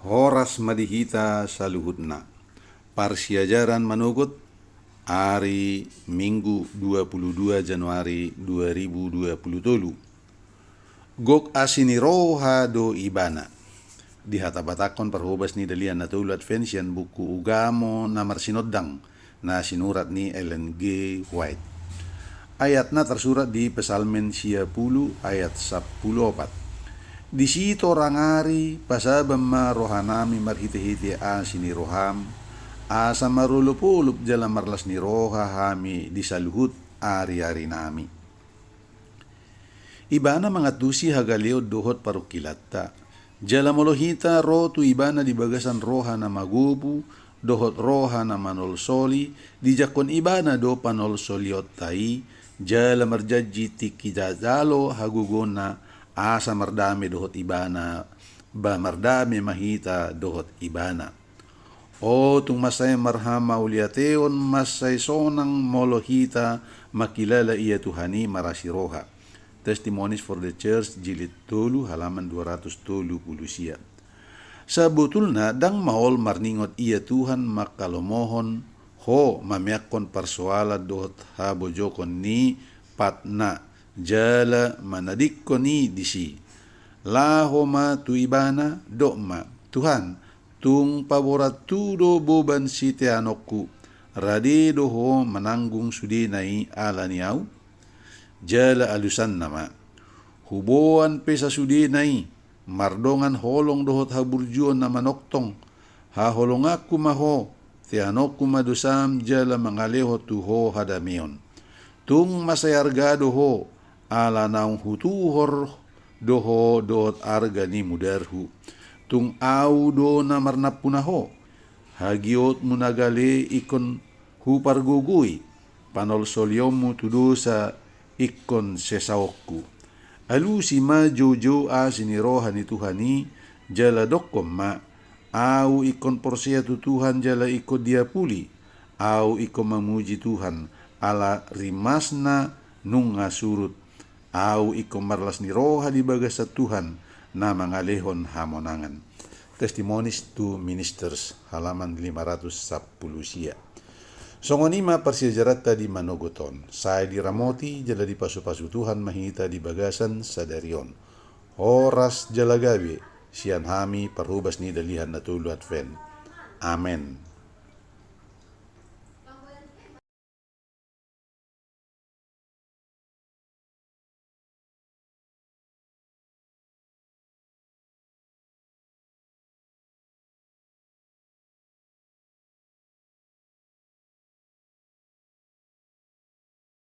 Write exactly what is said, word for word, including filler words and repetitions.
Horas ma di hita saluhutna. Parsiajaran manogot, ari Minggu dua puluh dua Januari dua ribu dua puluh tolu. Gok asi ni roha do ibana. Dihatabatakhon parhobas ni Dalihan Na Tolu Advent sian buku Ugamo na Marsinondang, na sinurat ni Ellen G. White. Ayatna tarsurat di Psalmen sia pulu ayat sampulu opat. Disi torang ari, pasaban ma rohanami marhitehite asi ni roham, asa marolopolop jala marlas ni roha hami di saluhut ariarinami. Ibana mangantusi hagaleon dohot parungkilanta. Jala molo hita ro tu ibana di bagasan roha na magopu, dohot roha na manolsoli, dijangkon ibana do panolsolionta i, jala marjanji tingki jajalo hagogona, asa mardame dohot ibana, ba mardame ma hita dohot ibana. O tung mansai marhamauliateon, mansai sonang molo hita mangkilala ia Tuhan i marasi roha. Testimonies for the Church, jilid tolu, halaman dua ratus tolu pulu sia. Sabotulna ndang maol marningot ia Tuhan mangkalomohon ho mameakkon parsoalan dohot habojokon ni patna, jala manadingkon i disi. Laho ma tu ibana, dok ma, Tuhan, tung paborathu do boban siteanonku, rade do ho mananggung sudena i ala ni au? Jala alusanna ma, huboan pe sasudena i, mardongan holong dohot haburjuon na manongtong, haholonganku ma ho, teanonku ma dosam jala mangalehon tu ho hadameon. Tung mansai arga do ho, ala naung hutuhor do ho dohot arga ni mudarhu. Tung au do na marnampuna ho. Hagiotmu na gale ingkon hupargogoi, panolsolionmu tu dosa ingkon sesaonku. Alusi ma joujou asi ni roha ni Tuhan i, jala dokkon ma, au ingkon porsea tu Tuhan jala ingkon diapuli, au ingkon mamuji Tuhan, ala rimasna nunga surut. Au ingkon marlas ni roha di bagasan Tuhan, na mangalehon hamonangan. Testimonies to Ministers, halaman lima ratus sampulu sia. Songon i ma parsiajaranta di manogot on, sai diramoti jala dipasupasu Tuhan ma hita di bagasan sadari on. Horas jala gabe, sian hami parhobas ni Dalihan Na Tolu Advent. Amen.